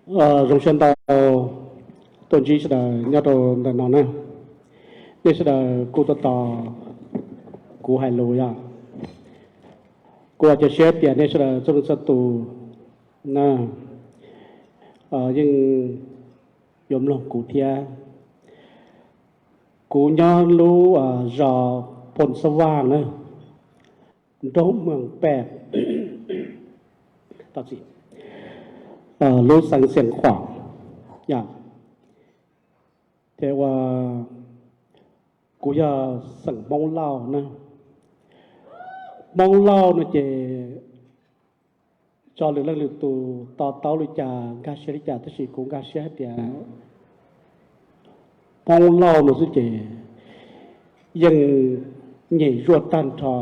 Zoo siab ntau tuaj ntsib sawv daws nyob rau ntawm no na. Nej sawv daws kuj tuaj tos kuv hais lus yom. Kuv ua cia siab tias nej sawv daws txhua leej txhua tus na yeej yuav mloog kuv thiab. Kuv nyob lub zos Phoos Xab Vaj na, nroog Mees Pej, lub xeev Xiav Khuam. Ces ua kuv yog xeem Hmoob Lauj na. Hmoob Lauj no ces tso lwm leej lwm tus to taub li cas nkag siab li cas, tab sis kuv nkag siab hais tias Hmoob Lauj no xwb ces yeej nyem zuaj tag nrho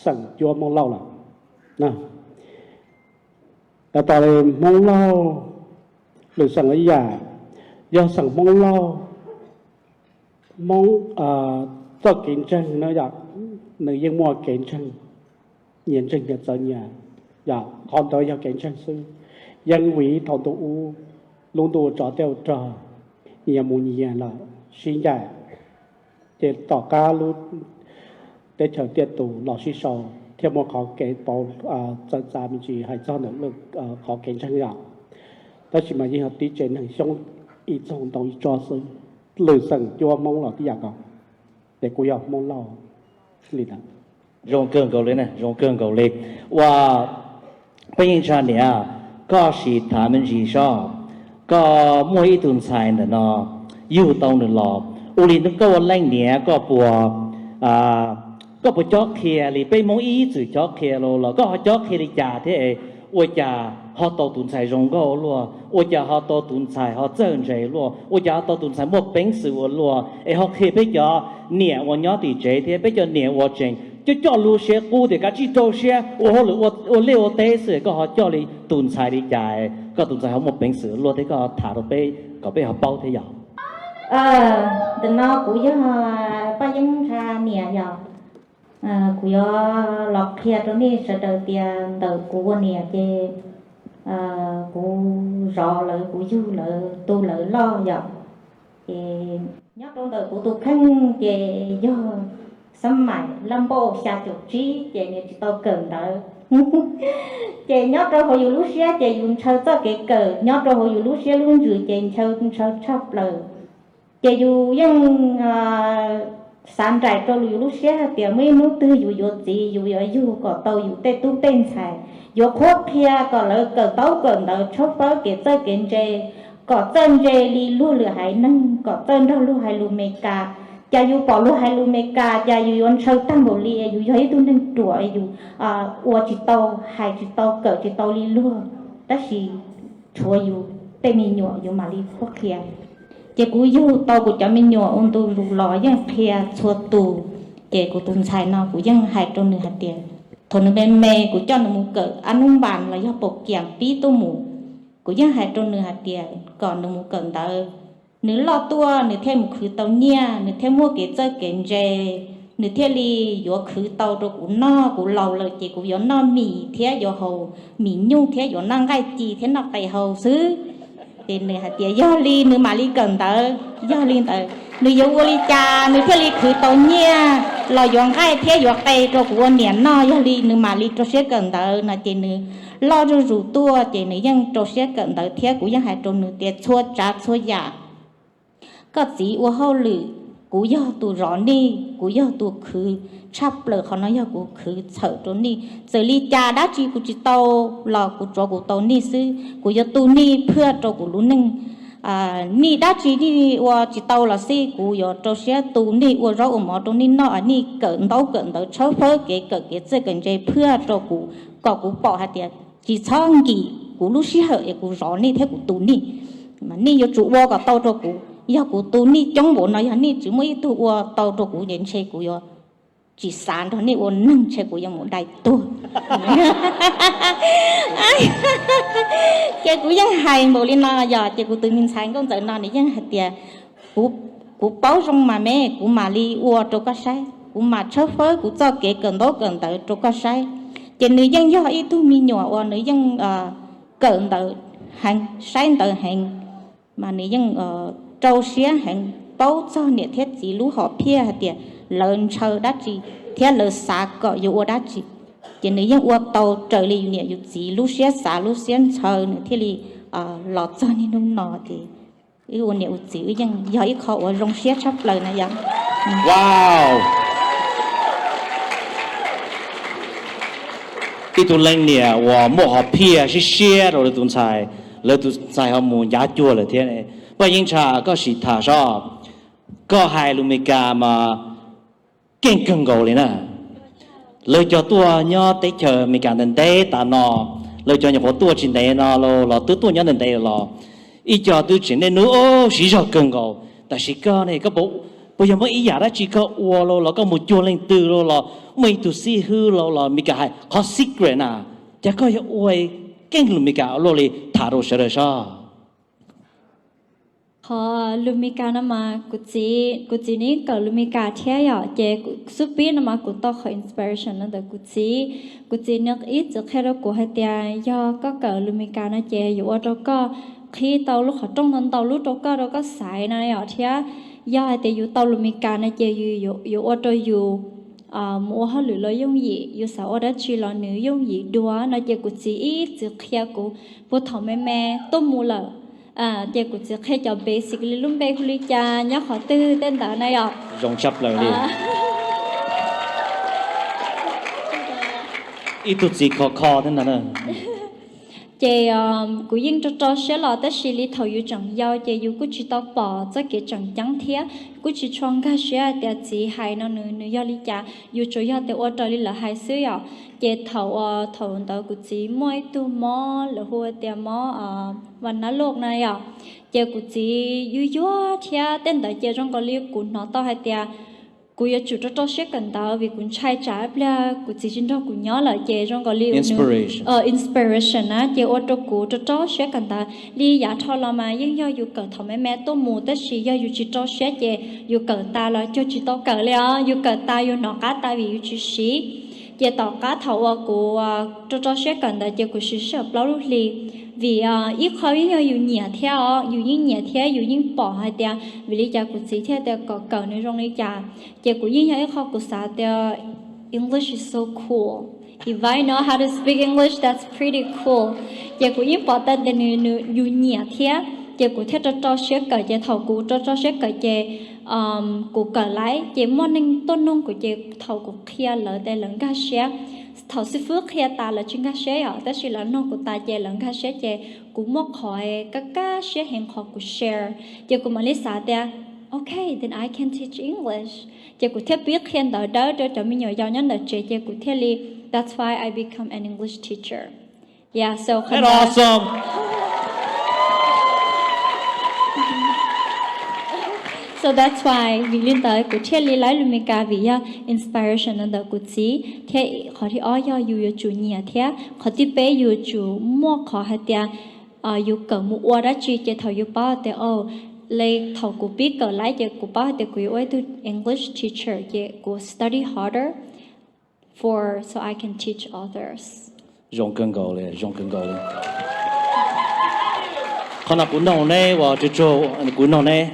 xeem cuab Hmoob Lauj lawm. Lawv tas li Hmoob Lauj, lwm xeem ib yam, yog xeem Hmoob Lauj, Hmoob txoj kev ntseeg na yom, nws yeej muaj kev ntseeg, nyias ntseeg nyias txawv nyias, yog qhov ntawd yog kev ntseeg xwb. Yeej vim thaum ntuj ub, lub ntuj ua tsov tej ua rog, nyias mus nyias lawm sib ncaim, ces tom qab lub teb chaws tiaj tus los sib sau thiaj muaj qhov kev pauv txawv txav me ntsis hais txog ntawm qhov kev ntseeg yom. Tab sis mas yeej yog tib tsev neeg xyoob ib txoog ntoo ib tsob xwb, lwm xeem cuab Hmoob los tib yam nkaus, ces kuj yog Hmoob Lauj li ntawd. Zoo kawg nkaus li, zoo kawg nkaus li. Ua, peb yeej tsa niam, koj sim tham me ntsis sob, koj muaj ib tug ntxhais ntawm no, yug tau nws los, ua li koj ua leej niam koj puas, koj puas cob qhia li peb Hmoob ib txwm cob qhia los los koj ho cob qhia li cas thiab? Ua cas ho tau tus ntxhais zoo nkauj luaj, ua cas ho tau tus ntxhais ho txawj ntse luaj, ua cas ho tau tus ntxhais muaj peev xwm ua luaj, es ho qhia peb cov niam uas nyob tim tsev thiab peb cov niam uas tseem coj coj lub siab qub tias kav tsij rau siab ua hauj lwm ua liaj ua teb xwb, koj ho coj li tus ntxhais li cas, koj tus ntxhais ho muaj peev xwm luaj thiab, koj tham rau peb kom peb ho paub thiab yom. Ntawm no kuv yog Paj Yeeb Nra niam yom. Kuv yuav los qhia rau nej sawv daws tias ntawm kuv ua niam ces kuv zov lawv, kuv yug lawv, tu lawv loj yom. Ces nyob rau ntawm kuv tus kheej ces yog xab maim laj npauj xya caum tsib ces nws tsis tau kawm ntawv. Ces nyob rau hauv yus lub siab ces yus ntshaw txoj kev kawm, nyob rau hauv yus lub siab lub ntsws ces ntshaw, ntshaw tshaj plaws. Ces yus yeej xav nraim rau yus lub siab hais tias muaj ib hnub twg yus yuav txiv, yus yuav yug kom tau yus tej tub tej ntxhais, yuav qhuab qhia kom lawv kawm ntaub kawm ntawv, tshawb fawb kev txawj kev ntse, kom txawj ntse li luag lwm haiv neeg, kom txawj nrog luag hais lus Meskas. Cas yus pom luag hais lus Meskas cas yus yuav ntshaw tag npaum li, yus yog ib tug neeg ruam, yus ua tsis tau, hais tsis tau, kawm tsis tau li luag, tab sis tshuav yus tej me nyuam yus mam li qhuab qhia. Ces kuv yug tau kuv cov me nyuam ua ntu zus los yeej qhia txhua tus. Ces kuv tus ntxhais no kuv yeej hais rau nws hais tias, thaum nws me me kuv coj nws mus kawm ab nub npas los yog paus kias pib tuaj mus, kuv yeej hais rau nws hais tias kom nws mus kawm ntawv, nws loj tuaj nws thiaj mus khwv tau nyiaj, nws thiaj muaj kev txawj kev ntse, nws thiaj li yuav khwv tau rau kuv noj. Kuv laus lawm ces kuv yuav noj mis thiab yuav haus mis nyuj thiab yuav noj nqaij ci thiab noj qe hau xwb. Ces nws hais tias yog li nws mam li kawm ntawv, yog li ntawd nws yuav ua li cas nws thiaj li khwv tau nyiaj los yuav nqaij thiab yuav qe rau kuv ua niam noj, yog li nws mam li rau siab kawm ntawv no. Ces nws loj zuj zus tuaj ces nws yeej rau siab kawm ntawv thiab. Kuv yeej hais rau nws tias txhua tsav txhua yam koj txiv ua hauj lwm, kuv yog tus zov nej, kuv yog tus khwv tshaj plaws, qhov no yog kuv khwv txhawm rau nej. Txawm li cas dab tsi kuv tsis tau los kuv tsuav kuv tau nej xwb, kuv yuav tu nej phaj rau kuv lub neej. Nej dab tsi nej ua tsis tau los xij kuv yuav rau siab tu nej, ua zaub ua mov rau nej noj, nej kawm ntaub kawm ntawv, tshawb fawb kev kawm kev txawj kev ntse phaj rau kuv, kom kuv pom hais tias tsis txhob nkim kuv lub sij hawm es kuv zov nej thiab kuv tu nej. Nej yuav tsum ua kom tau rau kuv. Yog kuv tu nej coob npaum no, yog nej tsis muaj ib tug ua tau rau kuv ces ntshe kuv yuav tsis xav nrog nej ua neeg, ntshe kuv yuav mus dai tuag. Ces kuv yeej hais npaum li no yog ces kuv tus me ntxhais nkauj ntxawm no nws yeej hais tias, kuv paub zoo mas me, kuv mam li ua rau koj saib, kuv mam tshawb fawb kuv txoj kev kawm ntaub kawm ntawv rau koj saib. Ces nws yeej yog ib tug me nyuam uas nws yeej kawm ntawv heev, saib ntawv heev, mas nws yeej rau siab heev, paub txog niam thiab txiv lub hom phiaj hais tias lawv ntshaw dab tsi thiab lawv xav kom yus ua dab tsi. Ces nws yeej ua tau raws li yus niam yus txiv lub siab xav lub siab ntshaw, nws thiaj li los txog niaj hnub no. Ces wb ua niam ua txiv wb yeej yog ib qho uas zoo siab tshaj plaws na yom. Wow, ib tug leej niam uas muaj hom phiaj siab siab rau lawv tus ntxhais, lawv tus ntxhais ho mus ncav cuag lawm thiab. Paj Yeeb Ntsha, koj sim tham seb, koj hais lus Meskas mas keej kawg nkaus li na. Lawv cov tuaj nyob teb chaws Amelikas ntev ntev tas no, lawv cov nyuam qhuav tuaj tsis ntev no los twb tuaj nyob ntev ntev los, ib co twb tseem niaj hnub siv zog kawg nkaus. Tab sis koj ne, koj puas yog muaj ib yam dab tsi koj ua los koj mus cuag leej twg los muaj ib tug xib hwb los Meskas hais qhov secret na, cas koj yuav ua keej lus Meskas ua luaj li, tham rau sawv daws seb. Qhov lus Meskas no mas kuv txiv, kuv txiv nws kawm lus Meskas thiab yom, ces xub pib no mas kuv tau qhov inspiration no ntawm kuv txiv. Kuv txiv nws ib txwm qhia rau kuv hais tias yog koj kawm lus Meskas no ces yuav ua rau koj qhib tau lub qhov rooj ntau ntau lub rau koj, rau koj xaiv no yom, thiab yog hais tias yus tau lus Meskas no ces yuav ua rau yus mus ua hauj lwm los yooj yim, yus xav ua dab tsi los nws yooj yim dua no. Ces kuv txiv ib txwm qhia kuv puag thaum me me tuaj mus lawm. Ces kuv txiv qhia cov basic li lub npe hu li cas, nyob qhov twg, tej ntawd na yom. Zoo tshaj plaws li. Ib tug txiv khov kho thiab ntag. Ces kuv yeej rau rau siab los, tab sis li thaum yus tseem yau ces yus kuj tsis tau pom txoj kev tseem ceeb thiab kuj tsis tshua nkag siab tias txiv hais no nws, nws yog li cas, yus tsuas yog tias ua raws li lawv hais xwb yom. Ces thaum, thaum ntawd kuv txiv muaj ib tug mob, lawv hu tias mob vas nab loj na yom. Ces kuv txiv yuag yuag thiab tej ntawd ces zoo nkaus li kuv hnov tau hais tias kuv yuav tsum rau rau siab kawm ntawv vim kuv ntshai tsam ib pliag kuv txiv tsis nrog kuv nyob lawm ces zoo nkaus li inspiration na, ces ua rau kuv rau rau siab kawm ntawv. Li yav dhau los mas yeej yog yus kawm thaum me me tuaj mus, tab sis yog yus tsis rau siab ces yus kawm tas los cuag tsis tau kawm li os, yus kawm tas yus hnov qab tas vim yus tsis siv. Ces tom qab thaum uas kuv rau rau siab kawm ntawv ces kuv siv sij hawm plaub lub hlis, vim ib qho yeej yog yus nyiam thiab os, yus yeej nyiam thiab yus yeej pom hais tias vim li cas kuv txiv thiaj tias kom kawm nws zoo li cas. Ces kuv yeej yog ib qho kuv xav tias English is so cool. If I know how to speak English, that's pretty cool. Ces kuv yeej pom tau tias nws, nws yus nyiam thiab, ces kuv thiaj rau rau siab kawm. Ces thaum kuv rau rau siab kawm ces kuv kawm lawm ces muaj neeg tuaj nug kuv ces thaum kuv qhia lawv ces lawv nkag siab. Thaum xib fwb qhia tas lawv tsis nkag siab yom, tab sis lawv nug kuv tas ces lawv nkag siab ces kuv muaj qhov kaj kaj siab heev qhov kuv share. Ces kuv mam li xav tias, okay, then I can teach English. Ces kuv thiaj pib qhia ntawv dawb rau cov me nyuam yaus nyob ntawm tsev ces kuv thiaj li, that's why I become an English teacher. Yeah, so, that's awesome. So that's why, vim li ntawd kuv thiaj li lawv lus Meskas vim yog inspiration no ntawm kuv txiv thiab. Qhov thib ob yog yus yuav tsum nyiam thiab qhov thib peb yus yuav tsum muaj qhov hais tias yus kawm mus ua dab tsi ces thaum yus paub tias, o, li thaum kuv pib kawm lawm ces kuv paub hais tias kuv yuav ua ib tug English teacher ces kuv study harder for so I can teach others. Zoo kawg nkaus li, zoo kawg nkaus li. Qhov no kuv noog neb uas tsuag tsuag, kuv noog neb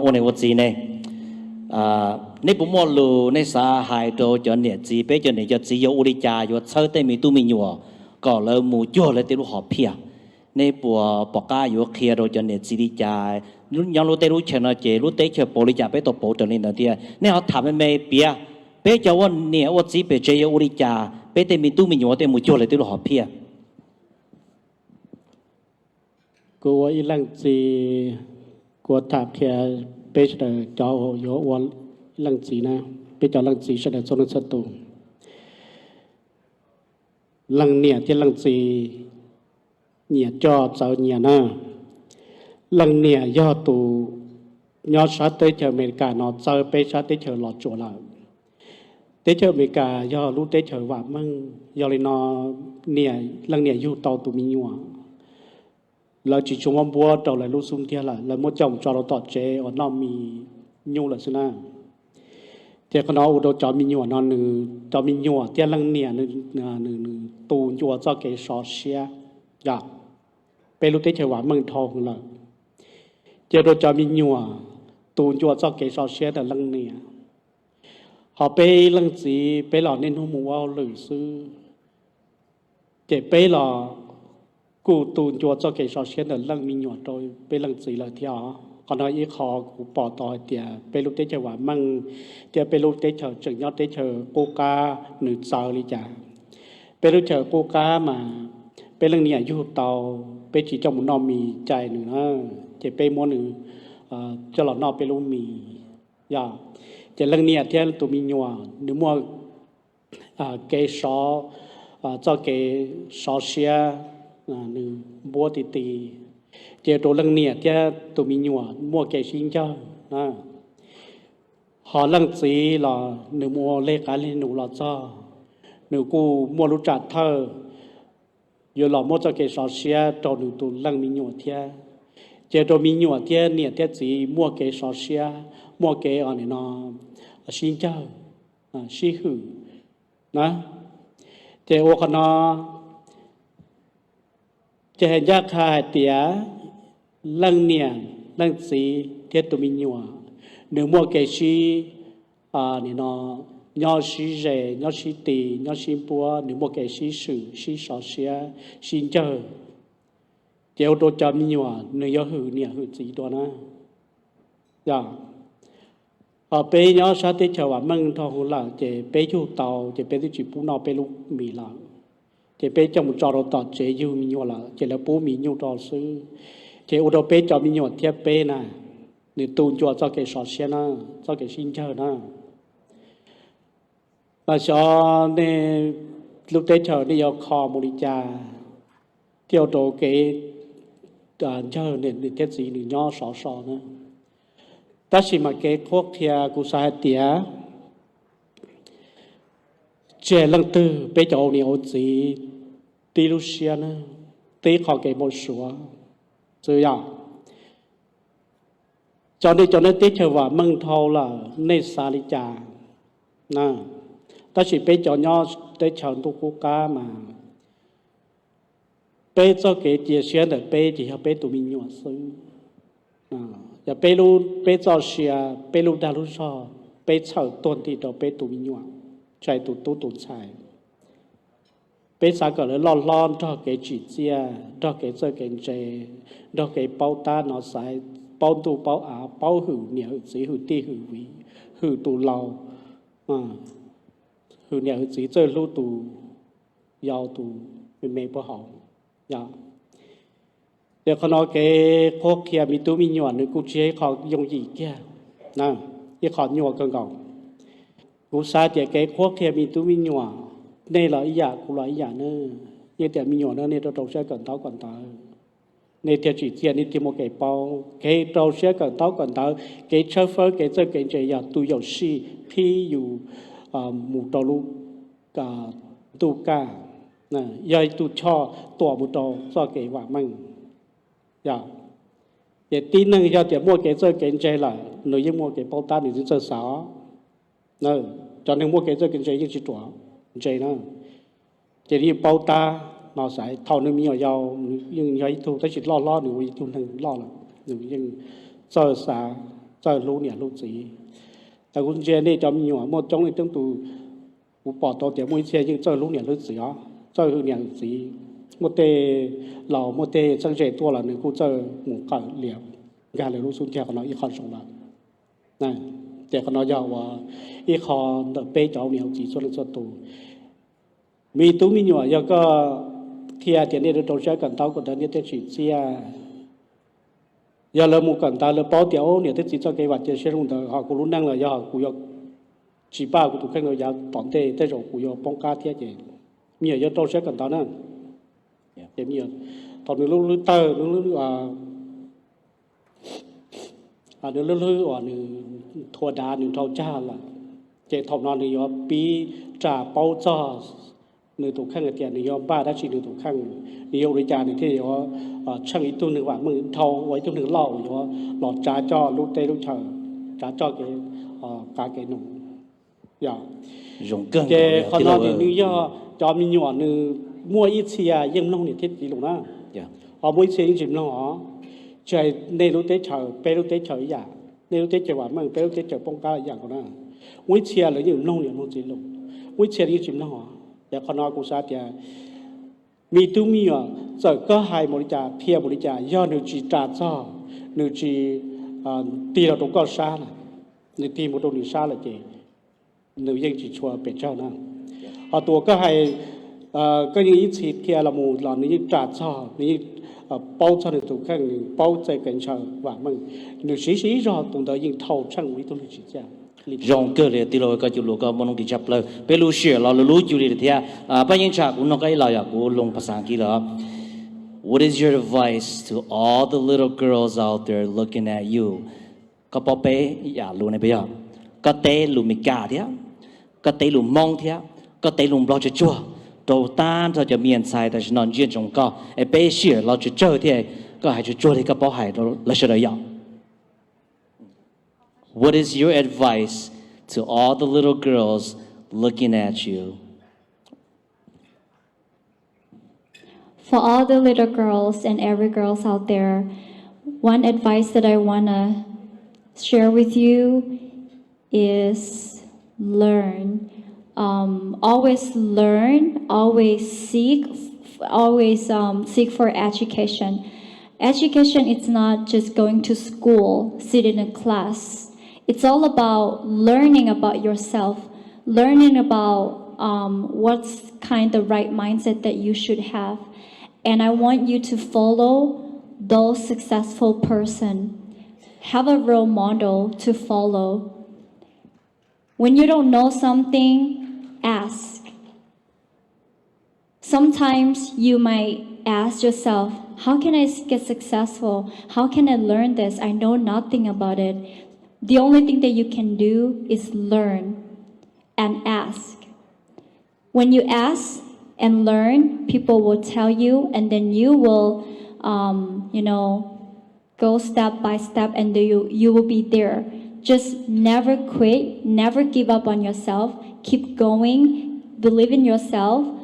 ua niam ua txiv ne, neb puas muaj lus neb xav hais rau cov niam txiv, peb cov niam cov txiv yuav ua li cas yuav txhawb tej me tub me nyuam kom lawv mus cuag lawv tej lub hom phiaj? Neb puas pom qab yuav qhia rau cov niam txiv li cas? Nyob lub teb lub chaw no ces lub teb chaws pauv li cas peb tau pauv raws li ntawd thiab. Nej ho tham me me piav, peb cov ua niam ua txiv pem tsev yuav ua li cas peb tej me tub me nyuam thiaj mus cuag lawv tej lub hom phiaj? Kuv ua ib leej txiv, kuv tham qhia peb sawv daws cov yuav ua leej txiv na, peb cov leej txiv sawv daws txhua leej txhua tus. Leej niam thiab leej txiv nyias coj txawv nyias na. Leej niam yog tus nyob sab teb chaws Amelikas no txawb peb sab teb chaws Los Tsuas lawm. Teb chaws Amelikas yog lub teb chaws vam meej, yog li no niam, leej niam yug tau tus me nyuam, lawv tsis tshua muab npuab rau lawv lub xub ntiag lawm, lawv muab coj mus tso rau tom tsev uas noj mis nyuj lawm xwb na. Ces qhov no ua rau cov me nyuam no nws, cov me nyuam thiab leej niam nws, nws tu ncua txoj kev sov siab yom. peb lub teb chaws vam meej dhau lawm, ces ua rau cov me nyuam tu ncua txoj kev sov siab ntawm leej niam. Ho peb leej txiv peb los niaj hnub mus ua hauj lwm xwb, ces peb los kuj tu ncua txoj kev sov siab ntawm leej me nyuam rau peb leej txiv lawm thiab os. Qhov no ib qho kuv pom tau hais tias peb lub teb chaws vam meej thiab peb lub teb chaws tseem nyob teb chaws qub qab nws txawv li cas. Peb lub chaw qub qab mas peb leej niam yug tau, peb tsis coj mus noj mis cais nws na, ces peb muab nws coj los noj peb lub mis. Yog, ces leej niam thiab tus me nyuam nws muaj kev sov, txoj kev sov siab nws npuab ti ti, ces ua rau leej niam thiab tus me nyuam muaj kev sib ncawg na. Ho leej txiv los nws mus ua leg qav leg nus los txog, nws kuj muaj lub tsam thawj yuav los muab txoj kev sov siab rau nws tus leej me nyuam thiab. Ces ua rau me nyuam thiab niam thiab txiv muaj kev sov siab, muaj kev nim no sib ncawg, sib hwm na. Ces ua qhov no, ces hais ncaj qha hais tias leej niam leej txiv thiab tus me nyuam nws muaj kev sib, nim no nyob sib ze, nyob sib ti, nyob sib npuab, nws muaj kev sib swm, sib sov siab, sib ncawg, ces ua rau cov me nyuam nws yuav hwm niam hwm txiv dua na. Yog, ho peb nyob sab teb chaws vam meej dhau hwv lawm ces peb yug tau ces peb twb tsis pub noj peb lub mis lawm, ces peb coj mus tso rau tom tsev yug me nyuam lawm ces lawv pub mis nyuj rau xwb. Ces ua rau peb cov me nyuam thiab peb na, nws tu ncua txoj kev sov siab na, txoj kev sib ncawg na. Mas xyov nej lub teb chaws nej yuav kho mus li cas thiaj ua rau kev ncawg niam thiab txiv nws nyob sov so na. Tab sis mas kev qhuab qhia kuv xav hais tias tseg leej twg peb cov ua niam ua txiv tib lub siab na, tib qho kev npau suav xwb yog. Cov nej cov nej teb chaws vam meej dhau lawm nej xav li cas? Tab sis peb cov nyob teb chaws ntuj qub qab mas peb txoj kev cia siab ntawm peb ces yog peb tus me nyuam xwb. Yog peb lub, peb txoj sia, peb lub dag lub zog, peb txhawm tuag nti rau peb tus me nyuam, tsis hais tus tub tus ntxhais. Peb xav kom lawv loj hlob nrog kev tsim txiaj, nrog kev txawj kev ntse, nrog kev paub tab no xaiv, paub ntuj paub av, paub hwm niam hwm txiv, hwm tij hwm viv, hwm tus laus, hwm niam hwm txiv, txawj hlub tus yau tus me me puag hauv. Yog, ces qhov no kev qhuab qhia me tub me nyuam nws kuj tsis yog ib qho yooj yim kiag, ib qho nyuaj kawg nkaus. Kuv xav tias kev qhuab qhia me tub me nyuam, nej los ib yam kuv los ib yam na, yeej tias me nyuam na nej rau rau siab kawm ntaub kawm ntawv, nej thiaj tsim txiaj nej thiaj muaj kev paub. Kev rau siab kawm ntaub kawm ntawv, kev tshawb fawb kev txawj kev ntse yog tus yaum sij qhib yus mus rau lub ntuj kaj, yog ib tug choj tuam mus rau txoj kev vam meej. Yog, ces tib neeg yog tias muaj kev txawj kev ntse lawm nws yeej muaj kev paub tab nws yeej txawj xav. Cov neeg muaj kev txawj kev ntse yeej tsis ruam ntse na, ces nws yeej paub tab no xaiv. Thaum nws me nyuam yaus nws yeej yog ib tug, tab sis loj hlob nws ua ib tug neeg loj lawm nws yeej txawj xav, txawj hlub niam hlub txiv. Kuv ntsia nej cov me nyuam muaj coob leej coob tus, kuv pom tau tias muaj ib txhia yeej txawj hlub niam hlub txiv os, txawj hwm niam hwm txiv. Muaj tej laus muaj tej txheeb ze tuaj los nws kuj txawj mus qawm liam nkag lawv lub xub ntiag, qhov no ib qho zoo lawm. Ces qhov no yog uas ib qho ntawm peb cov niam txiv txhua leej txhua tus. Me tub me nyuam yog koj qhia tias nej rau siab kawm ntaub kawm ntawv nej thiaj tsim txiaj. Yog lawv mus kawm ntawv lawv paub tias niam thiab txiv txoj kev vam cia siab zoo ntawd, ho kuv lub neej los yog kuv yuav tsis npaj kuv tus kheej rau yav tom ntej, tej zaum kuv yuav poob qab thiab. Ces me nyuam yuav rau siab kawm ntawv na. Ces thaum nws lub hlwb tawg, nws lub hlwb uas nws thua dav nws dhau cag lawm, ces thaum no nws yuav pib ras paub txog nws tus kheej hais tias nws yuav npaj dab tsi nws tus kheej, nws yuav ua li cas nws thiaj yuav tsheej ib tug neeg vam meej dhau ua ib tug neeg loj uas yuav los tsav coj lub teb lub chaw, tsav coj kev qav kev num. Ces qhov no ces nws yog cov me nyuam nws muaj ib txhia yeej mloog niam thiab txiv lus na. Ho muaj ib txhia yeej tsis mloog os. Tsis hais nej lub teb chaws, peb lub teb chaws ib yam, nej lub teb chaws vam meej, peb lub teb chaws poob qab ib yam nkaus na. Muaj ib txhia lawv yeej mloog niam mloog txiv lus, muaj ib txhia lawv yeej tsis mloog os. Ces qhov no kuv xav tias me tub me nyuam, txawm koj hais mus li cas, qhia mus li cas, yog nws tsis ras txog, nws tsis tig los rau koj sab na, nws tig mus rau nws sab lawm ces nws yeej tsis tshua pes tsawg na. Ho tus uas koj hais, koj yeej ib txhis qhia los mus los nws yeej ras txog, nws yeej paub txog nws tus kheej, nws paub txoj kev ntshaw vam meej, nws siv ib zog, tus ntawd yeej thau tsheej ua ib tug neeg tsim txiaj. Zoo kawg li tij laug, koj cov lus koj muaj nuj nqis tshaj plaws. Peb lub sij hawm los luv luv cuj li lawm thiab. Paj Yeej Tsham, kuv nug koj ib los yog kuv lus pas xas kiv lawm. What is your advice to all the little girls out there looking at you? Koj paub peb yam lus ne puas yog? Koj teb lus Meskas thiab, koj teb lus Hmoob thiab, koj teb lus Nplog tsuag tsuag rau tag nrho cov me ntxhais tam sim no ntsia ntsoov koj, es peb sij hawm los tsawg tsawg thiab, koj hais tsuag tsuag li koj paub hais rau lawv sawv daws yom. What is your advice to all the little girls looking at you? For all the little girls and every girls out there, one advice that I wanna share with you is learn. Um, always learn, always seek, always um, seek for education. Education is not just going to school, sit in a class. It's all about learning about yourself, learning about um, what's kind of right mindset that you should have. And I want you to follow those successful person. Have a role model to follow. When you don't know something, ask. Sometimes you might ask yourself, how can I get successful? How can I learn this? I know nothing about it. The only thing that you can do is learn and ask. When you ask and learn, people will tell you, and then you will, um, you know, go step by step, and you, you will be there. Just never quit, never give up on yourself. Keep going, believe in yourself.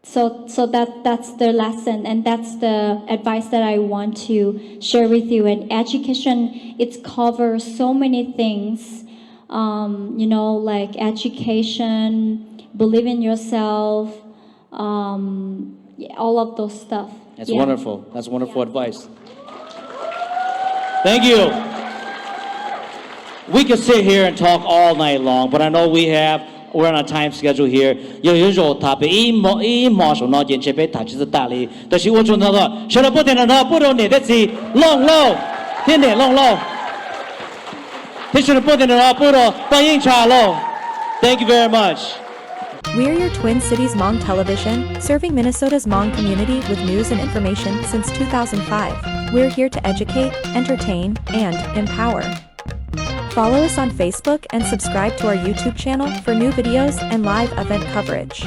So, so that, that's the lesson, and that's the advice that I want to share with you. And education, it covers so many things, um, you know, like education, believe in yourself, um, yeah, all of those stuff. That's wonderful. That's wonderful advice. Thank you. We could sit here and talk all night long, but I know we have, we're on a time schedule here. Yog yuav zaum tham pem ib hmo saum no ces ntshe peb tham tsis txog tas li. Tab sis ua tsaug ntau, sawv daws pub tes nrog no pub rau niam thiab txiv Looj Lauj thiab niam Looj Lauj, thiab sawv daws pub tes nrog no pub rau Paj Yeej Tsham lauj. Thank you very much. We're your Twin Cities Hmong Television, serving Minnesota's Hmong community with news and information since two thousand five. We're here to educate, entertain, and empower. Follow us on Facebook and subscribe to our YouTube channel for new videos and live event coverage.